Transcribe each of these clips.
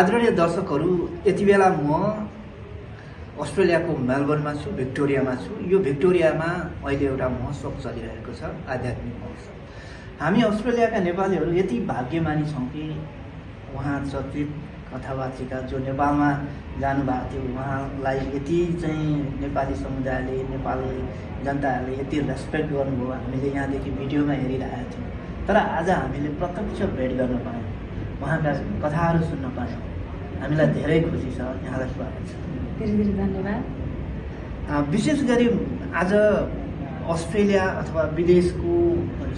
आदरणीय दर्शकहरू, यति बेला म अस्ट्रेलियाको मेलबर्नमा छु, भिक्टोरियामा छु। यो भिक्टोरियामा अहिले एउटा महोत्सव चलिरहेको छ, आध्यात्मिक महोत्सव। हामी अस्ट्रेलियाका नेपालीहरू यति भाग्यमानी छौँ कि उहाँ चर्चित कथावाचिका जो नेपालमा जानुभएको थियो, उहाँलाई यति चाहिँ नेपाली समुदायले, नेपाली जनताहरूले यति रेस्पेक्ट गर्नुभयो। हामीले यहाँदेखि भिडियोमा हेरिरहेका थियौँ, तर आज हामीले प्रत्यक्ष भेट गर्न पायौँ, उहाँका कथाहरू सुन्न पायौँ। हामीलाई धेरै खुसी छ। यहाँलाई स्वागत छ। धेरै धेरै धन्यवाद। विशेष गरी आज अस्ट्रेलिया अथवा विदेशको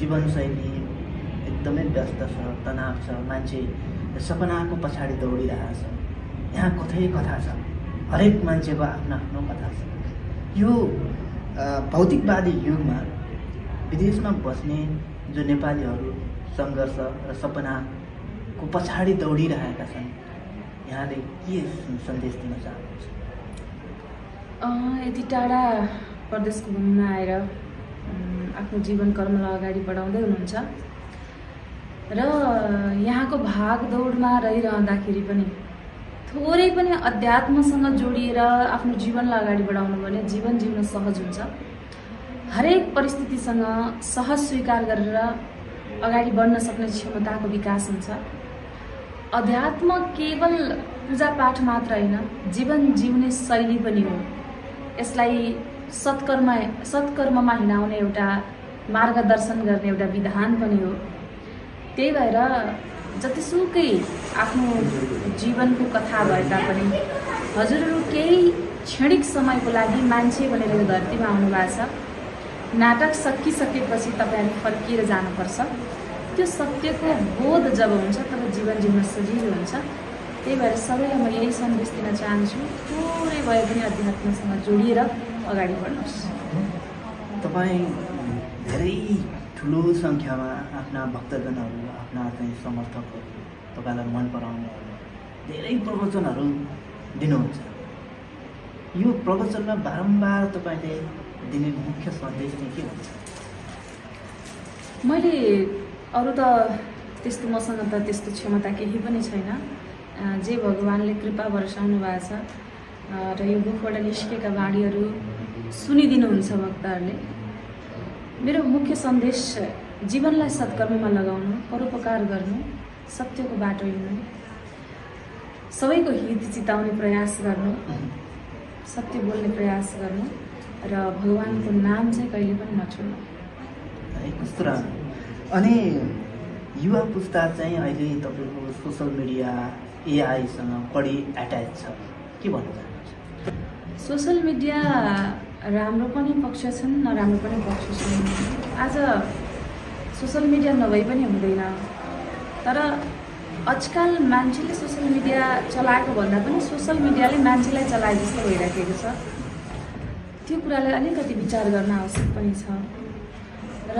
जीवनशैली एकदमै व्यस्त छ, तनाव छ, मान्छे सपनाको पछाडि दौडिरहेछ। यहाँ कतै कथा छ, हरेक मान्छेको आफ्नो आफ्नो कथा छ। यो भौतिकवादी युगमा विदेशमा बस्ने जो नेपालीहरू सङ्घर्ष र सपनाको पछाडि दौडिरहेका छन्, यहाँले के सन्देश दिन चाहनुहुन्छ? यति टाढा प्रदेशको भूमिमा आएर आफ्नो जीवन कर्मलाई अगाडि बढाउँदै हुनुहुन्छ र यहाँको भागदौडमा रहिरहँदाखेरि पनि थोरै पनि अध्यात्मसँग जोडिएर आफ्नो जीवनलाई अगाडि बढाउनु भने जीवन जिउन सहज हुन्छ। हरेक परिस्थितिसँग सहज स्वीकार गरेर अगाडि बढ्न सक्ने क्षमताको विकास हुन्छ। अध्यात्म केवल पूजापाठ मात्र होइन, जीवन जिउने शैली पनि हो। यसलाई सत्कर्ममा हिँडाउने एउटा मार्गदर्शन गर्ने एउटा विधान पनि हो। त्यही भएर जतिसुकै आफ्नो जीवनको कथा भए तापनि हजुरहरू केही क्षणिक समयको लागि मान्छे बनेर यो धरतीमा आउनुभएको छ। नाटक सकिसकेपछि तपाईँहरू फर्किएर जानुपर्छ। त्यो सत्यको बोध जब हुन्छ तब जीवन जिउन सजिलो हुन्छ। त्यही भएर सबैलाई म यही सन्देश दिन चाहन्छु, थोरै भए पनि अध्यात्मसँग जोडिएर अगाडि बढ्नुहोस्। तपाईँ धेरै ठुलो सङ्ख्यामा आफ्ना भक्तजनहरू, आफ्ना चाहिँ समर्थकहरू, तपाईँलाई मन पराउनेहरू धेरै प्रवचनहरू दिनुहुन्छ। यो प्रवचनमा बारम्बार तपाईँले दिने मुख्य सन्देश चाहिँ के हुन्छ? मैले अरू त त्यस्तो मसँग त त्यस्तो क्षमता केही पनि छैन। जे भगवान्ले कृपा बर्साउनु भएको छ र यो मुखबाट निस्केका वाणीहरू सुनिदिनुहुन्छ भक्तहरूले। मेरो मुख्य सन्देश जीवनलाई सत्कर्ममा लगाउनु, परोपकार गर्नु, सत्यको बाटो हिँड्नु, सबैको हित चिताउने प्रयास गर्नु, सत्य बोल्ने प्रयास गर्नु र भगवान्को नाम चाहिँ कहिले पनि नछोड्नु। कस्तो राम्रो। अनि युवा पुस्ता चाहिँ अहिले तपाईँको सोसल मिडिया, एआईसँग बढी एट्याच छ, के भन्नु चाहनुहुन्छ? सोसल मिडिया राम्रो पनि पक्ष छन्, नराम्रो पनि पक्ष छन्। आज सोसल मिडिया नभई पनि हुँदैन, तर आजकल मान्छेले सोसल मिडिया चलाएको भन्दा पनि सोसल मिडियाले मान्छेलाई चलाए जस्तो भइराखेको छ। त्यो कुरालाई अलिकति विचार गर्न आवश्यक पनि छ। र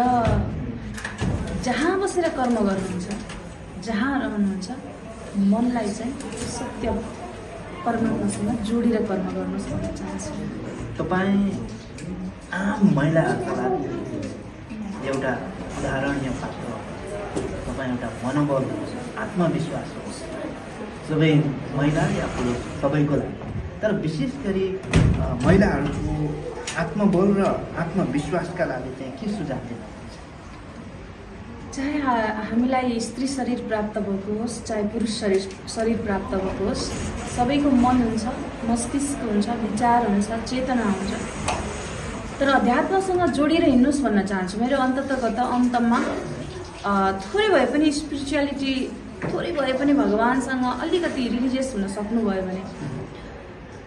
जहाँ बसेर कर्म गर्नुहुन्छ, जहाँ रहनुहुन्छ, मनलाई चाहिँ सत्य परमात्मासँग जोडेर कर्म गर्नुहोस् भन्न चाहन्छु। तपाईँ आम महिलाहरूका लागि एउटा उदाहरणीय पात्र हो। तपाईँ एउटा मनोबल होस्, आत्मविश्वास होस्, सबै महिला या पुरुष सबैको लागि, तर विशेष गरी महिलाहरूको आत्मबल र आत्मविश्वासका लागि चाहिँ के सुझाव दिनुहुन्छ? चाहे हामीलाई स्त्री शरीर प्राप्त भएको होस्, चाहे पुरुष शरीर प्राप्त भएको होस्, सबैको मन हुन्छ, मस्तिष्क हुन्छ, विचार हुन्छ, चेतना हुन्छ। तर अध्यात्मसँग जोडिएर हिँड्नुहोस् भन्न चाहन्छु। मेरो अन्तमा थोरै भए पनि स्पिरिचुअलिटी, थोरै भए पनि भगवान्सँग अलिकति रिलिजियस हुन सक्नुभयो भने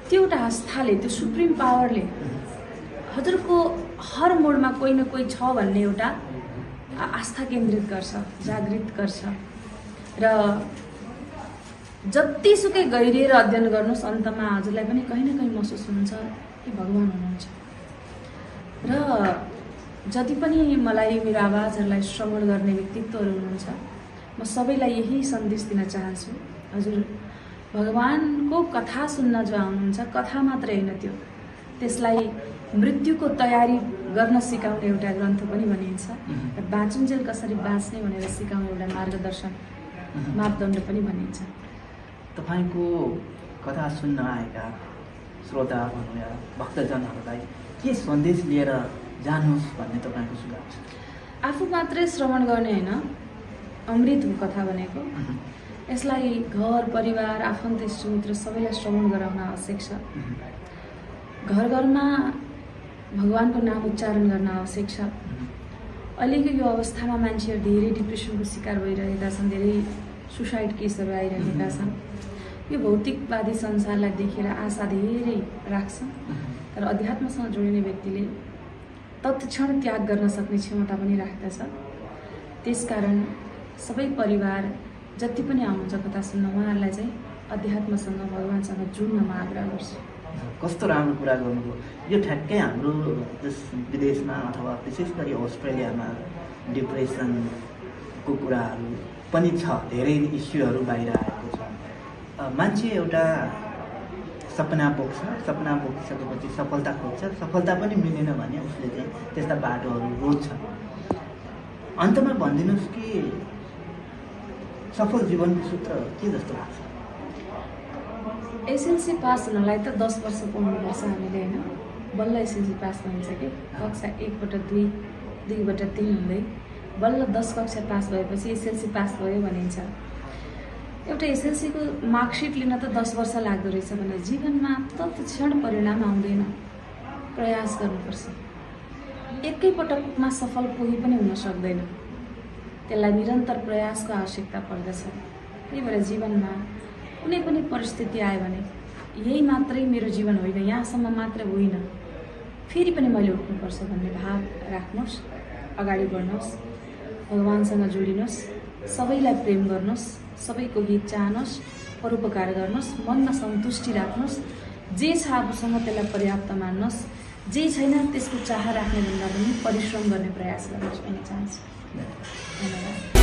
त्यो एउटा आस्थाले, त्यो सुप्रिम पावरले हजुरको हर मोडमा कोही न कोही छ भन्ने एउटा आस्था केन्द्रित गर्छ, जागृत गर्छ। र जतिसुकै गहिरिएर अध्ययन गर्नुहोस्, अन्तमा हजुरलाई पनि कहीँ न कहीँ महसुस हुन्छ कि भगवान् हुनुहुन्छ। र जति पनि मलाई मेरो आवाजहरूलाई श्रवण गर्ने व्यक्तित्वहरू हुनुहुन्छ, म सबैलाई यही सन्देश दिन चाहन्छु। हजुर भगवानको कथा सुन्न जो आउनुहुन्छ, कथा मात्रै होइन, त्यसलाई मृत्युको तयारी गर्न सिकाउने एउटा ग्रन्थ पनि भनिन्छ र बाँचुन्जेल कसरी बाँच्ने भनेर सिकाउने एउटा मार्गदर्शन मापदण्ड पनि भनिन्छ। तपाईँको कथा सुन्न आएका श्रोता भनौँ या भक्तजनहरूलाई के सन्देश लिएर जानुहोस् भन्ने तपाईँको सुझाव छ? आफू मात्रै श्रवण गर्ने होइन, अमृत हो कथा भनेको। यसलाई घर परिवार आफन्त इष्टमित्र सबैलाई श्रवण गराउन आवश्यक छ। घर घरमा भगवानको नाम उच्चारण गर्न आवश्यक छ। अहिलेको यो अवस्थामा मान्छेहरू धेरै डिप्रेसनको शिकार भइरहेका छन्, धेरै सुसाइड केसहरू आइरहेका छन्। यो भौतिकवादी संसारलाई देखेर आशा धेरै राख्छन्, तर अध्यात्मसँग जोडिने व्यक्तिले तत्क्षण त्याग गर्न सक्ने क्षमता पनि राख्दछ। त्यसकारण सबै परिवार जति पनि आउनुहुन्छ कथा सुन्न, उहाँहरूलाई चाहिँ अध्यात्मसँग भगवान्सँग जुड्नमा आग्रह गर्छु। कस्तो राम्रो कुरा गर्नुभयो। यो ठ्याक्कै हाम्रो विदेशमा अथवा विशेष गरी अस्ट्रेलियामा डिप्रेसनको कुराहरू पनि छ, धेरै इस्युहरू बाहिर आएको छ। मान्छे एउटा सपना बोकिसकेपछि सफलता खोज्छ, सफलता पनि मिलेन भने उसले चाहिँ त्यस्ता बाटोहरू रोज्छ। अन्तमा भनिदिनुहोस् कि सफल जीवनको सूत्र के जस्तो लाग्छ? एसएलसी पास हुनलाई त 10 वर्ष पढ्नुपर्छ हामीले होइन, बल्ल एसएलसी पास भइन्छ कि कक्षा 1बाट 2, 2बाट 3 हुँदै बल्ल 10 कक्षा पास भएपछि एसएलसी पास भयो भनिन्छ। एउटा एसएलसीको मार्कसिट लिन त 10 वर्ष लाग्दो रहेछ भने जीवनमा तत्क्षण परिणाम आउँदैन, प्रयास गर्नुपर्छ। एकैपटकमा सफल कोही पनि हुन सक्दैन, त्यसलाई निरन्तर प्रयासको आवश्यकता पर्दछ। त्यही भएर जीवनमा कुनै पनि परिस्थिति आयो भने यही मात्रै मेरो जीवन होइन, यहाँसम्म मात्र होइन, फेरि पनि मैले उठ्नुपर्छ भन्ने भाव राख्नुहोस्, अगाडि बढ्नुहोस्, भगवान्सँग जोडिनुहोस्, सबैलाई प्रेम गर्नुहोस्, सबैको हित चाहनुहोस्, परोपकार गर्नुहोस्, मनमा सन्तुष्टि राख्नुहोस्, जे छ आफूसँग त्यसलाई पर्याप्त मान्नुहोस्, जे छैन त्यसको चाह राख्ने भन्दा पनि परिश्रम गर्ने प्रयास गर्नुहोस् भन्ने चाहन्छु। धन्यवाद।